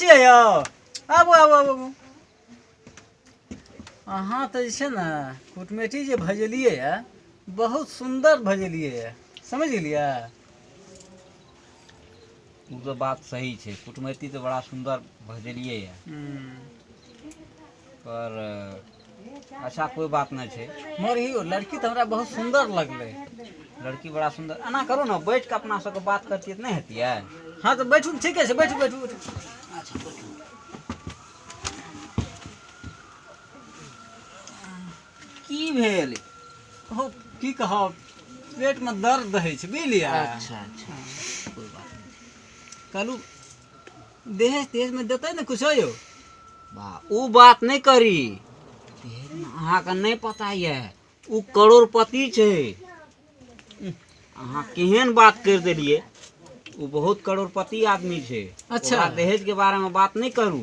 छियै यौ? आबू आबू आबू आबू। अहाँ तऽ जे छै ने कुटमैती जे भजेलियै यऽ, बहुत सुन्दर भजेलियै यऽ, समझि गेलियै? ओ तऽ बात सही छै, कुटमैती तऽ बड़ा सुन्दर भजेलियै यऽ, पर अच्छा कोइ बात नहि छै। मगर यौ, लड़की तऽ हमरा बहुत सुन्दर लगलै। लड़की बड़ा सुन्दर। एना करू ने, बैठ कऽ अपना सबके बात करतियै तऽ नहि हेतियै? हँ, तऽ बैठू, ठीके छै, बैठू बैठू बैठू। अच्छा, बैठू। की भेल? हो, की कहब, पेटमे दर्द होइ छै, बुझलियै? अच्छा अच्छा, कोइ बात नहि। कहलू देहेज तेहेजमे देतै ने कुछो यौ? वाह, ओ बात नहि करी। दहेजमे अहाँके नहि पता यऽ, ओ करोड़पति छै। अहाँ केहन बात करि देलियै? ओ बहुत करोड़पति आदमी छै। अच्छा। ओकरा दहेज के बारे में बात नहि करू,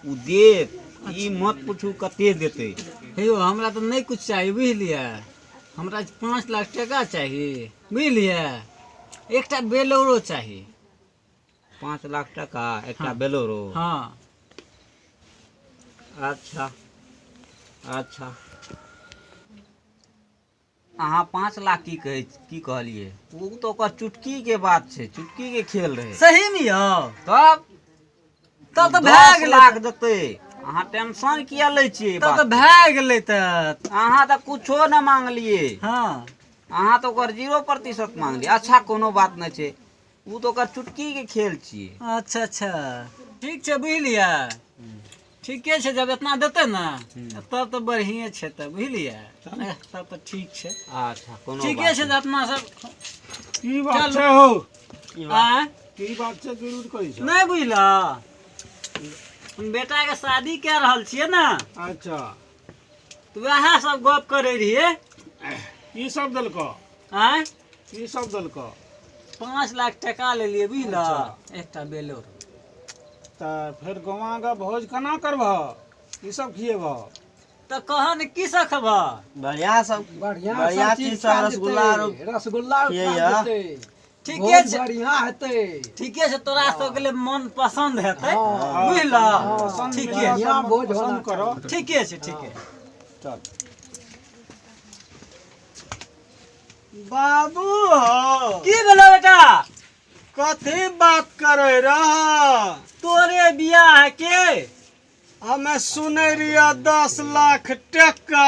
ओ देत। ई मत पूछू कते देतै। हे यौ, हमरा तऽ नहि कुछ चाही, बुझलियै? हमरा 5 लाख टाका चाही, बुझलियै? एकटा बेलोरो चाही। 5 लाख टाका, एकटा बेलोरो? हँ। अच्छा अच्छा, अहाँ 5 लाख की कहै, की कहलियै? ओ तऽ ओकर चुटकी के बात छै, चुटकी के खेल रहै। सही में यौ? तब। तब तऽ भए 10 गेलै। लाख देतै, अहाँ टेंशन किया लै छियै? तब तऽ बात भए गेलै तऽ। अहाँ तऽ कुछो नहि मांगलियै। अहाँ तऽ ओकर 0% मांगलियै। अच्छा, कोनो बात नहि छै, ओ तऽ ओकर चुटकी के खेल छियै। अच्छा अच्छा, ठीक छै, बुझलियै? ठीके छै, जब एतना देतै ने तब तऽ बढ़िए छै तऽ, बुझलियै? तब तऽ ठीक छै। अच्छा, कोनो ठीके बात छै तऽ अपना सब की बात चलू। छै हौ? आँय? की बात छै, जरूर कहै छौ? नहि बुझल, हम बेटाके शादी कए रहल छियै ने। अच्छा। तऽ वएह सब गप करै रहियै। की सब देलकौ? आँय? की सब देलकौ? 5 लाख टका लेलियै, बुझल? अच्छा। एकटा बेलोर। तऽ फेर गौआके भोज केना करबह? की सब खिएबह? तऽ कह ने, की सब खेबह? बढ़िया सब। बढ़िया। बढ़िया सब चीज सब, खायल रसगुल्ला जेतै, आरो रसगुल्ला खियैया। खायल जेतै। ठीके भोज छै। बढ़िया हेतै। ठीके छै, तोरा सबके लिए मन पसन्द हेतै। हँ। बुझल? पसन्द ठीके मिला छै। बढ़िया सब भोज होना पसन्द करो। ठीके छै, ठीके। चल। बाबू हो। की भेलो बेटा? कथी बात करे रह? तोरे बियाह के। हमे सुनै रहियै 10 लाख टका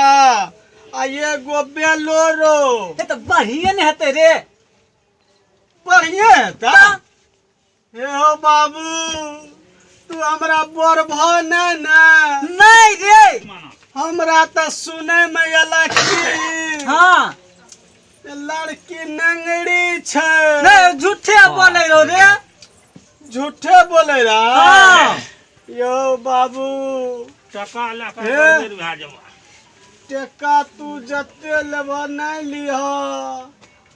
आ एगो बेलोरो। हे, तऽ बढ़िए ने हेतै रे। बढ़िए हेतै? हे हो बाबू, तू हमरा बड़ भ नहि ने? नहि रे। हमरा तऽ सुनै मे एला कि लड़की नंगड़ी छै। नहि, झूठे बोलै रहो रे। झूठे बोले रहा? हाँ। यौ बाबू। टका लए कऽ हे। गड़बड़ भए जेबह। टका तू जते लेबह नहि लिह,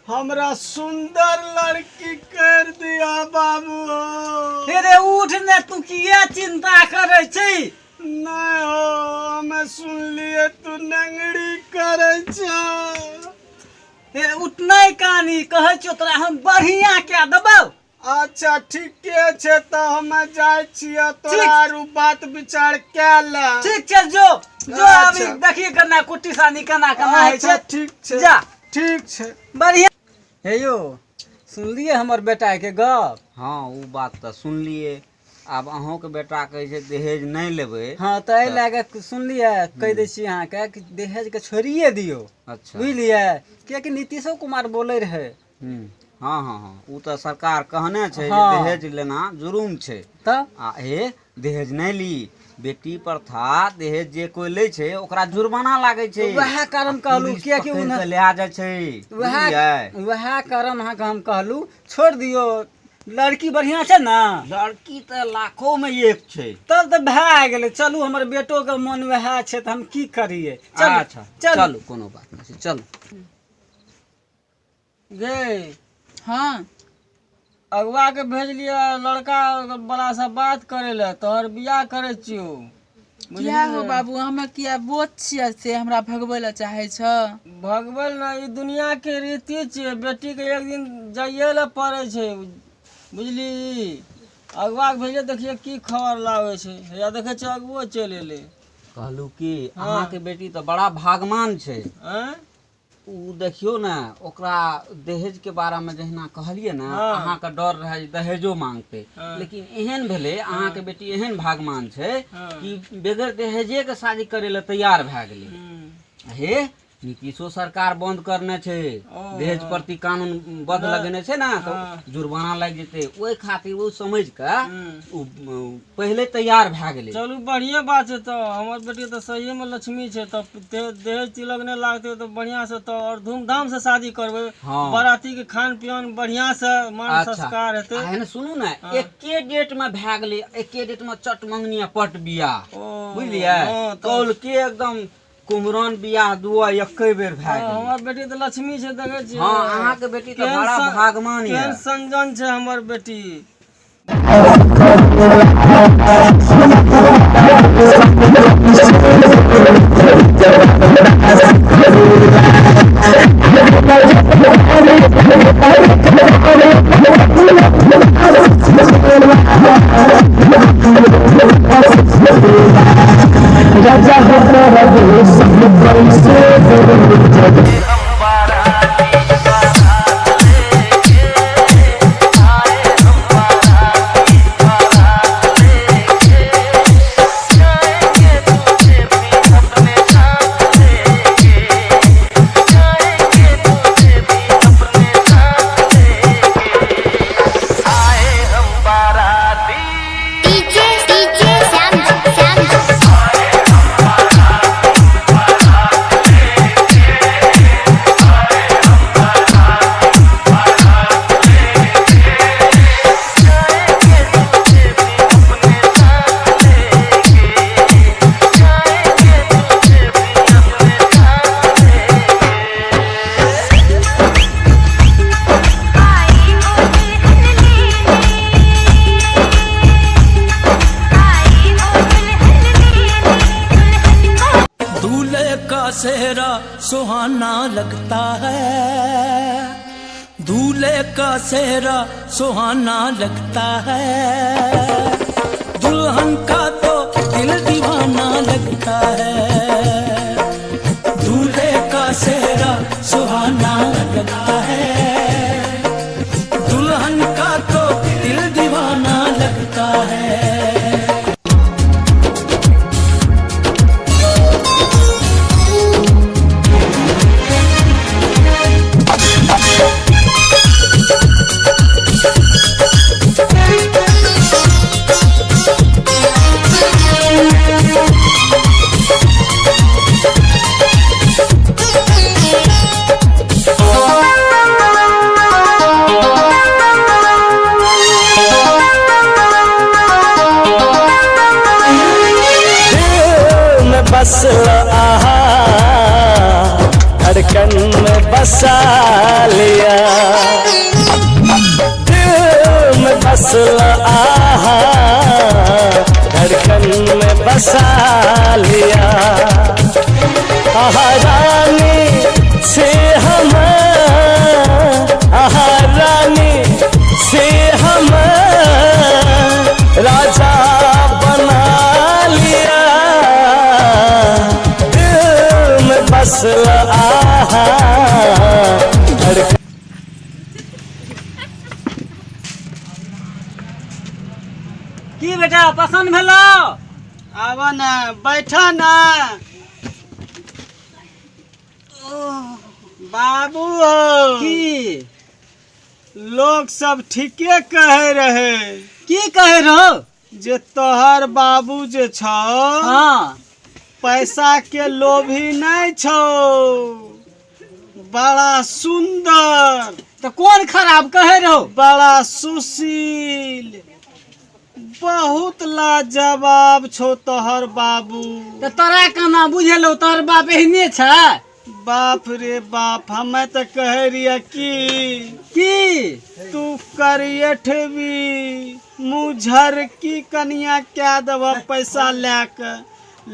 हमरा सुंदर लड़की कर दिया बाबू। हे रे, उठ ने, तू किया चिंता करै छी? नहीं हो, हमें सुनलिए तू नंगड़ी करे छ। हे, उठ, नहि कानी, कहै छियौ तोरा हम बढ़िया कए देबौ। अच्छा, ठीके छै, तऽ हमे जाइ छियै तोरा ठीक। आरू बात विचार कए ले। ठीक छै, जो जो। अभी अच्छा। देखिए केना कुट्टी सानी केना केना होइ अच्छा छै। ठीक छै। जा। ठीक छै। बढ़िया। हे यौ, सुनलियै हमर बेटा के गप? हँ, ओ बात तऽ सुनलियै। आब अहूँके बेटा कहै छै दहेज नहि लेबै। हँ, तऽ एहि लए कऽ सुनलियै, कहि दै छी अहाँके कि दहेजके छोड़िए दियौ। अच्छा। बुझलियै? किएकि नीतीशो कुमार बोलै रहै। हँ हँ हँ, ओ तऽ सरकार कहने छै जे दहेज लेना जुर्म छै। तऽ आ हे, दहेज नहि ली, बेटी प्रथा, दहेज जे कोइ लै छै ओकरा जुर्माना लागै छै। वएह कारण आ कहलहुँ, पुलिस किएकि पकड़ि उन्हें कऽ लए जाइ छै। वएह बुझलियै? वएह कारण अहाँके हम कहलहुँ, छोड़ि दियौ। लड़की बढ़िआँ छै ने? लड़की तऽ लाखों में एक छै। तब तऽ भए गेलै। चलू, हमर बेटोके मन वएह छै, तऽ हम की करियै? चलू। अच्छा। चलू। चलू, कोनो बात नहि छै, चलू। गे। हाँ। अगुआ के भेजलियै लड़का बला से बात करे लए, तोहर बियाह करे छियौ। किया हो बाबू, हमे किया बोझ छियै से हमरा भगबै लए चाहै छ? भगबै ने, ई दुनिया के रीति छियै, बेटी के एक दिन जाइए लए पड़ै छै, बुझली? अगुआ के भेजलियै, देखियै की खबर लाबै छै। हैया देखै छियै अगुओ चलि एलै। कहलू कि अहाँके बेटी तऽ बड़ा भागमान छै। आँय? ओ देखियौ ने, ओकरा दहेज के बारे में जहिना कहलियै ने, हाँ। अहाँके डर रहै जे दहेजो मांगतै, हाँ। लेकिन एहन भेलै, अहाँके बेटी एहन भागमान छै हाँ। कि बगैर दहेजे के शादी करे लए तैयार भए गेलै। हूँ। हे, नीतीशो सरकार बंद करने छै, ओ, दहेज प्रति कानून बद लगेने छै ने, तऽ हाँ। जुर्माना लागि जेतै। ओहि खातिर ओ समझ के हूँ। ओ पहिले तैयार भए गेलै। चलू, बढ़िए बात छै। तऽ हमर बेटी तऽ सहिएमे लक्ष्मी छै। तऽ दहेज तिलक नहि लागतै तऽ बढ़िआँ से तऽ आओर धूमधाम से शादी करबै। हाँ। बाराती के खान पियन बढ़िआँ से मान अच्छा। संस्कार हेतै। आ एहन सुनू ने, एके डेट में भए गेलै, एके डेट में चट मंगनी आ पट बियाह। ओ, बुझलियै? हाँ, तऽ कौल के एकदम कुमरन बियाह दुआ एके बेर भए गेलै। हमर बेटी तऽ लक्ष्मी छै, देखै छियै। हँ, अहाँके बेटी तऽ केहन बड़ा भागमान केहन यऽ। संजन छै हमर बेटी। DJ DJ Sam Sam. आई ओ दुल्हन लेने, आई ओ दुल्हन लेने, दुल्हन को दूल्हे का सेहरा सुहाना लगता है, दूल्हे का सेहरा सुहाना लगता है, दुल्हन का तो दिल दीवाना लगता है। दूल्हे का सेहरा सुहाना लगता है, दुल्हन का तो दिल दीवाना लगता है। दिल में बस आहा, धड़कन में बसा लिया। दिल में बस आहा, धड़कन में बसा लिया। आहा रानी से हम, आहा रानी से हम राजा बना लिया। दिल में बस आहा, धड़कन की बेटा, पसंद भेलो? आब ने, बैठ ने बाबू हो। की? लोग सब ठीके कहे रहे। की कहे रहो? जे तोहर बाबू जे छौ, हाँ, पैसा के लोभी नहीं छौ, बड़ा सुंदर। तो कौन खराब कहे रहो? बड़ा सुशील, बहुत लाजवाब छौ तोहर बाबू। तो तोरा केना बुझेलो तोहर बाप एहने छै? बाप रे बाप, हमें तो कहे रहिए कि की? तू करियठबी मुझर की कनिया क्या देब पैसा लए के,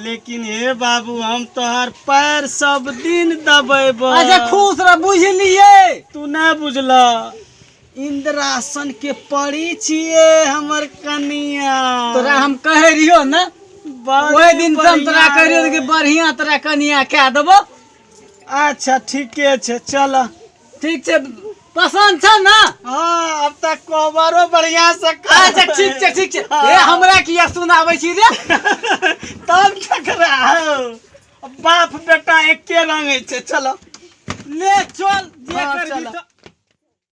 लेकिन हे बाबू, हम तोहर पैर सब दिन दबेब। अच्छा, खुश रह, बुझलिए। तू नहीं बुझल। इंद्रासन के परी छियै हमर कनिया। तोरा हम कहै रहियो ने बड़ी ओहि दिन से हम तोरा बढ़िया कह रहियो कि बढ़िया तोरा कनिया कए देबो। अच्छा ठीके छै, चल। ठीक छै, पसन्द छ ना? हाँ, अब तक कोबरो बढ़िया से कर। अच्छा ठीक छै, ठीक छै। ए हमरा किया सुनाबै छी रे? तब केकरा हौ, बाप बेटा एके रंग छै। चलो ले चल, जे हाँ, करबी चल। तो।